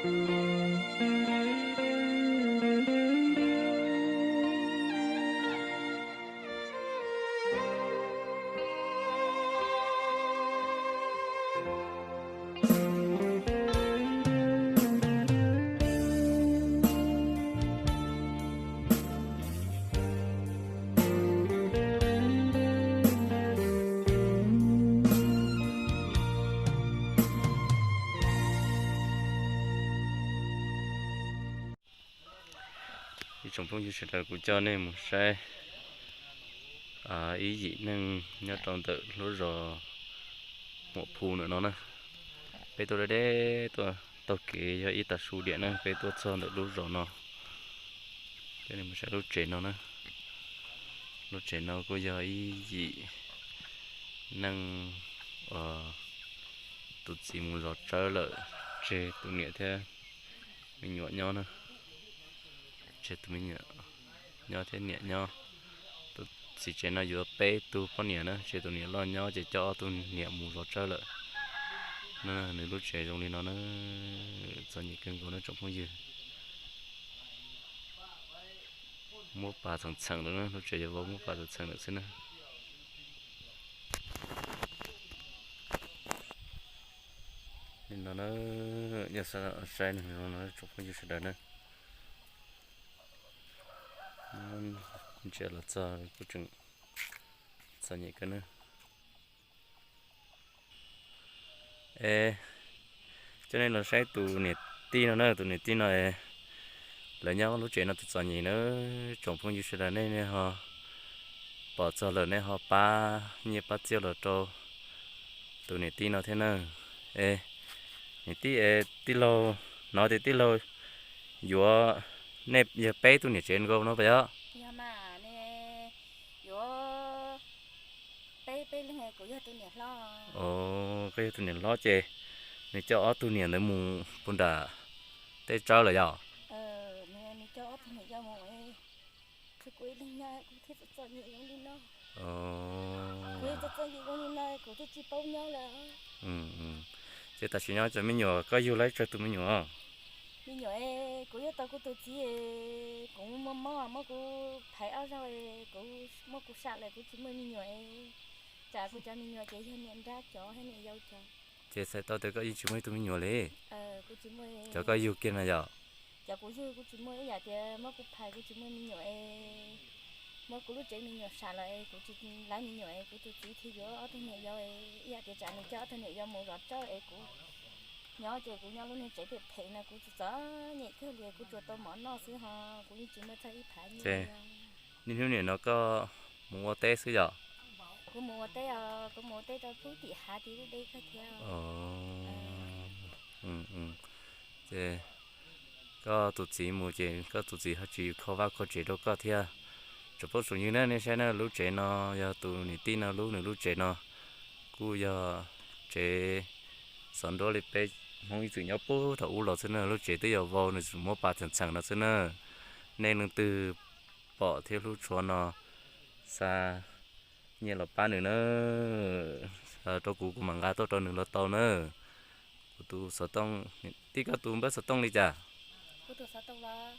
Ib tsoom phooj ywg sawv daws, kuv coj nej mus saib ib yim neeg nyob rau ntawm lub zos Muam Phu ntawm no na. Peb tuaj deb deb tuaj taug kev yog ib tag su diam na, peb tuaj txog ntawm lub zos no. Coj nej mus saib lub tsev no na. Lub tsev no kuj yog ib yim neeg uas tus txiv mus zov tsawb lawm, tseg tus niam thiab me nyuam nyob na. Tseg tus me nyuam nyob thiab niam nyob. Tus txiv tsev no yuav peb tug poj niam na, tseg tus niam loj nyob ces coj ob tug niam mus zov tsawb lawm. Nws lub tsev zoo li no na, txom nyem kawg nkaus na tsoom phooj ywg. Muab pas txheem txheem lawm na, lub tsev yuav vau muab pas txheem txheem lawm xwb na. Li no na, nyob saib nws zoo no tsoom phooj ywg sawv daws na. Ntsia los txog kuj tseem txom nyem kawg na. Es coj nej los saib tus niam tij no na, tus niam tij no es lawv nyob lub tsev no txom txom nyem na. Tsoom phooj ywg sawv daws nej, nej ho pom txog lawm nej ho pab nyiaj pab txiaj los rau tus niam tij no thiab na. Es niam tij es tij laug, no tias tij laug yuav nej yog peb tug niam tsev nkaus no puas yog? Yog mas, yuav peb, peb leeg, kuv yog tus niam hlob. Koj yog tus niam hlob ces nws coj ob tug niam ntawd mus puag nram teb tsawb lawm yom? Nws coj ob tug niam coj mus, kuv ib leeg nyob kuv thiaj txom txom nyem zoo li no. Kuv txom txom nyem zoo li no kuv thiaj tsis paub nyob lawm. Ces tam sim no cov me nyuam koj yug lawv tsawg tus me nyuam? Me nyuam, kuv yug tau kuv tus txiv, kuv muaj mob, muab kuv phais ob zaug, kuv muab kuv sam lawm, kuv tsis muaj me nyuam. Tsam kuv cov me nyuam ces yog niam nrab cov thiab niam yau cov. Ces txhais tau tias koj yeej tsis muaj ib tug me nyuam li. Cov koj yug kiag no yom? Cov kuv yug kuv tsis muaj, ib yam tias muab kuv phais kuv tsis muaj me nyuam, muab kuv lub tsev me nyuam sam lawm, kuv tsis lab me nyuam, kuv tus txiv thiaj yuav ob tug niam yau, ib yam tias tsam nws coj ob tug niam yau mus zov tsawb es kuv nyob ces kuv nyob lub niag tsev phem phem no kuv txom txom nyem kawg li, kuv tsuas tau mov noj xwb ho kuv yeej tsis muaj txog ib phav nyiaj. Niaj hnub nim no koj mus ua teb xwb yom? Kuv mus ua teb os, kuv mus ua teb rau pub tim hav tim deb deb kawg thiab. Ces koj tus txiv mus ces koj tus txiv ho tsis kho vaj kho tsev rau koj thiab. Tsoom phooj tsoom ywg na, nej saib na, lub tsev no yog tus niam tij no lub, nws lub tsev no kuj yog tsev xov nruab li peb Hmoob ib txwm nyob puag thaum ub los xwb na, lub tsev twb yuav vau nws tsuas muab pas txheem txheem no xwb na. Nej leej twg pom thiab hlub tshua no xa nyiaj los pab nws na, xa rau kuv, kuv mam nqa tuaj rau nws los tau na. Kuv tus xov tooj, tij koj tus npawb xov tooj li cas? Kuv tus xov tooj los,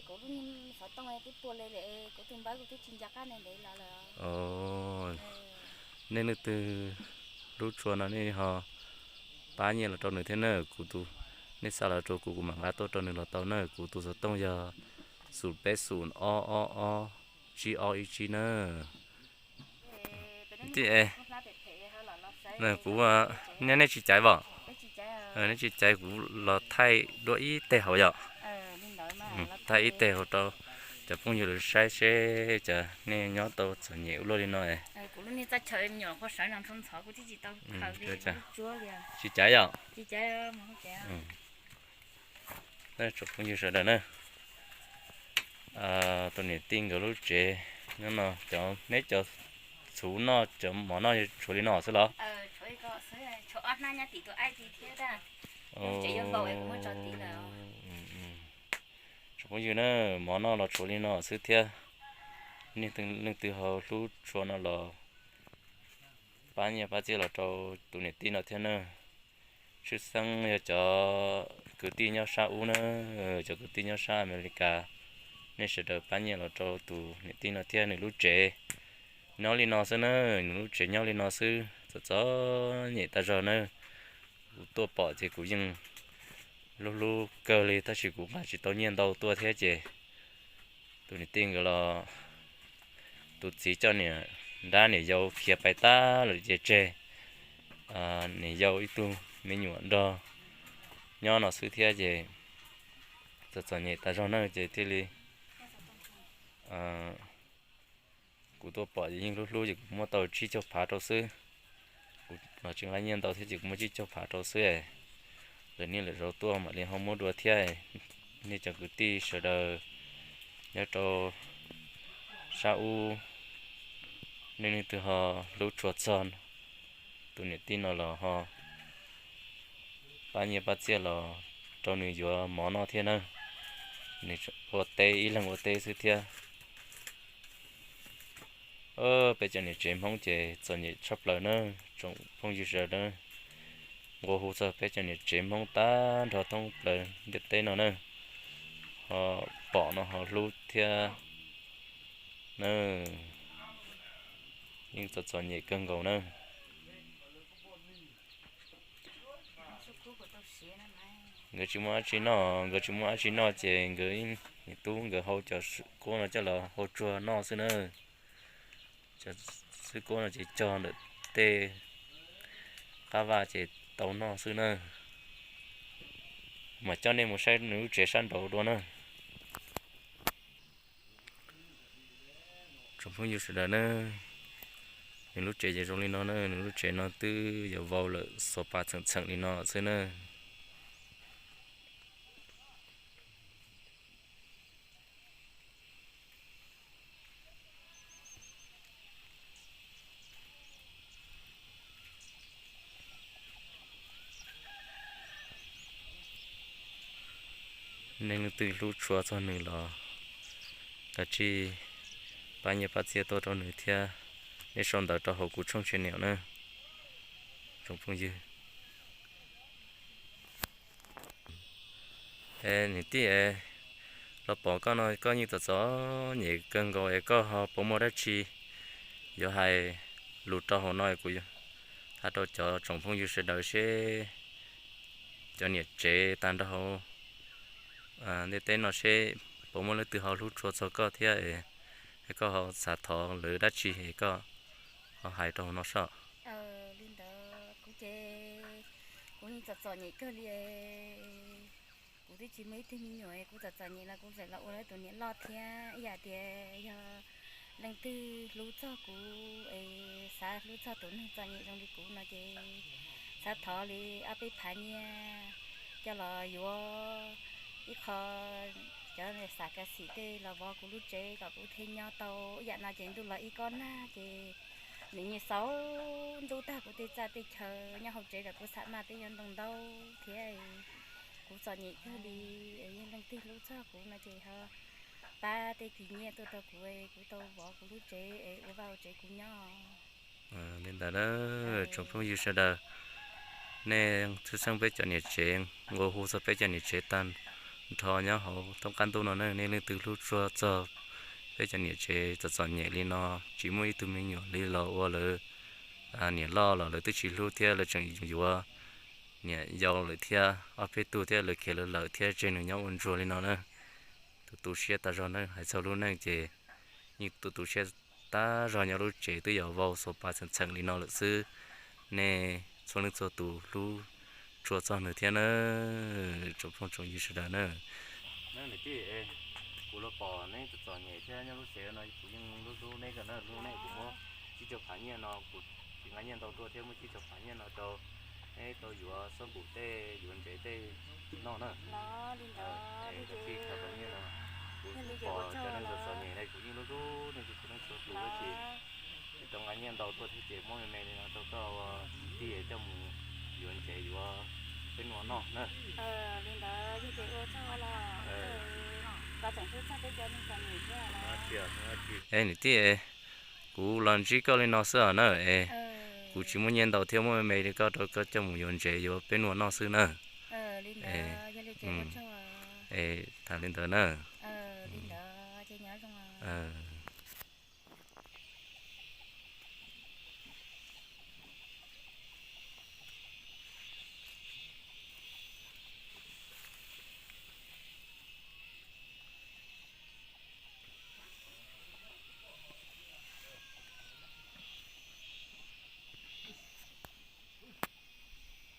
kuv lub xov tooj twb tua le lawm, kuv tus npawb kuv twb tsis nco qab ntev los lawm. Nej leej twg hlub tshua no nej ho pab nyiaj los rau nws thiab na. Kuv tus, nej xa los rau kuv, kuv mam nqa tuaj rau nws los tau na. Kuv tus xov tooj yog xum peb xum ob ob ob tsib ob ib tsib na. Tij, kuv, nej tsis caiv os? Nej tsis caiv kuv los thaij dua ib teg hauv yom? Thaij ib teg hauv rau cov phooj ywg lawv saib seb cov nej nyob tau txom nyem ua luaj li no. Tsis caiv yom? Tsoom phooj ywg sawv daws na, tus niam tij nkawd lub tsev nyob no, cov, neb cov txhuv noj, cov mov noj tshuav li no xwb los? Tsoom phooj ywg na, mov noj los tshuav li no xwb thiab. Nej leej twg ho hlub tshua no los pab nyiaj pab txiaj los rau tus niam tij no thiab na. Tshwj xeeb yog cov kwv tij nyob sab ub na, cov kwv tij nyob sab Amelikas, nej sawv daws pab nyiaj los rau tus niam tij no thiab. Nws lub tsev nyob li no xwb na, nws lub tsev nyob li no xwb, txom txom nyem tas zog na. Kuv tuaj pom ces kuv yeej hlub hlub kawg li, tab sis kuv nqa tsis tau nyiaj ntau tuaj thiab ces tus niam tij nkawd los, tus txiv coj niam nrab niam yau khiav pais tag lawm ces tseg niam yau ib tug me nyuam nrog nyob no xwb thiab ces txom txom nyem tas zog na ces thiaj li kuv tuaj pom ces yeej hlub hlub ces kuv muab tau tsib caug phav rau xwb. Kuv los tsis nqa nyiaj ntau thiab ces kuv muab tsib caug phav rau xwb. Lawv niaj lawm zaus tuaj mam li ho muab dua thiab. Nej cov kwv tij sawv daws nyob rau sab ub, nej leej twg ho hlub tshua txog tus niam tij no los ho pab nyiaj pab txiaj los rau nws yuav mov noj thiab na. Nws ua teb ib leeg ua teb xwb thiab. Peb cov niam tsev Hmoob ces txom nyem tshaj plaws na, tsoom phooj ywg sawv daws. Nqua hu txog peb cov niam tsev Hmoob tag nrho thoob plaws ntiaj teb no na, ho pom no ho hlub thiab na, yeej txom txom nyem kawg nkaus na. Nkawd tsis muaj dab tsi noj, nkawd tsis muaj dab tsi noj ces nkawd, niam tub nkawd hau cov xwb kuab no coj los hau tsuag noj xwb na. Cov xwb kuab no ces cog ntawm tej qab vaj ces tau noj xwb na. Mam coj nej mus saib nws lub tsev sab nraud dua na. Tsoom phooj ywg sawv daws na, nws lub tsev ces zoo li no na, nws lub tsev no twb yuav vau lawm, xov pas txheem txheem li no xwb na. Nej leej twg hlub tshua txog nws los kav tsij pab nyiaj pab txiaj tuaj rau nws thiab. Nej sau ntawv rau hauv kuv tshooj tshia niam na, tsoom phooj ywg. Niam tij, los pom koj no koj yeej txom txom nyem kawg nkaus es koj ho puas muaj dab tsi yuav hais lus rau hauv no? Kuv hais rau cov tsoom phooj ywg sawv daws seb cov niam tsev tag nrho hauv ntiaj teb no seb puas muaj leej twg ho hlub tshua txog koj thiab, es koj ho xav thov lawv dab tsi es koj ho hais rau hauv no soj. Li ntawd kuv ces kuv yeej txom txom nyem kawg li. Kuv twb tsis muaj ib tug me nyuam, kuv txom txom nyem los kuv txawm los ua tus niam loj thiab. Ib yam tias yog leej twg hlub txog kuv es xav hlub txog tus neeg txom nyem zoo li kuv no ces xav thov li ob peb phav nyiaj coj los yuav ib qho cov xav kav xim tej los vov kuv lub tsev kom kuv thiaj nyob tau. Ib yam no ces ntuj los ib kob nag ces nws nyiam xauv ntub tag kuv tej txaj tej chaw nyob hauv tsev lawm, kuv xam maj tej nyob ntoo ntau thiab. Kuv txom nyem kawg li, yog leej twg hlub txog kuv no ces ho pab tej kis nyiaj tuaj rau kuv, kuv tau vov kuv lub tsev es ua vaj ua tsev kuv nyob. Li ntawd, tsoom phooj ywg sawv daws, nej txhawj xeeb peb cov niam tsev, nqua hu txog peb cov niam tsev tag nrho nyob hauv thoob qab ntuj no na, nej leej twg hlub tshua txog peb cov niam tsev txom txom nyem li no, tsis muaj ib tug me nyuam li los ua lawv niam loj los lawv twb tsis hlub thiab, lawv tseem yuav niam yau lawm thiab, ob peb tug thiab, lawv khiav lawv lawm thiab tseg nws nyob ua ntsuag li no na. Tu tu siab tas zog na, hais txog lub neej ces yeej tu tu siab tas zog, nyob lub tsev twb yuav vau xov pas txheem txheem li no lawm xwb. Nej txhua leej txhua tus hlub tshua txog nws thiab na, tsoom phooj tsoom ywg sawv daws na. Niam tij, kuv los pom neb txom txom nyem thiab nyob lub tsev no kuv yeej hlub hlub neb kawg na, hlub neb, kuv muab tsib caug phav nyiaj no, kuv tsis nqa nyiaj ntau tuaj thiab, muab tsib caug phav nyiaj no rau neb tau yuav xab npum tej yuav ntsev tej noj na. Kuv pom cov neeg txom txom nyem ne, kuv yeej hlub hlub nej txhua leej txhua tus, tab sis tsis tau nqa nyiaj ntau tuaj thiab ces muab me me li no rau koj ua tij coj mus yuav ntsev yuav peb nua noj na. Es niam tij, kuv los ntsib koj li no xwb os na, es kuv tsis muaj nyiaj ntau thiab, muaj me me li koj rau koj coj mus yuav ntsev yuav peb nua noj xwb na. Es Ces ua tsaug. Es tham li ntawd na. Li ntawd ces nyob zoo.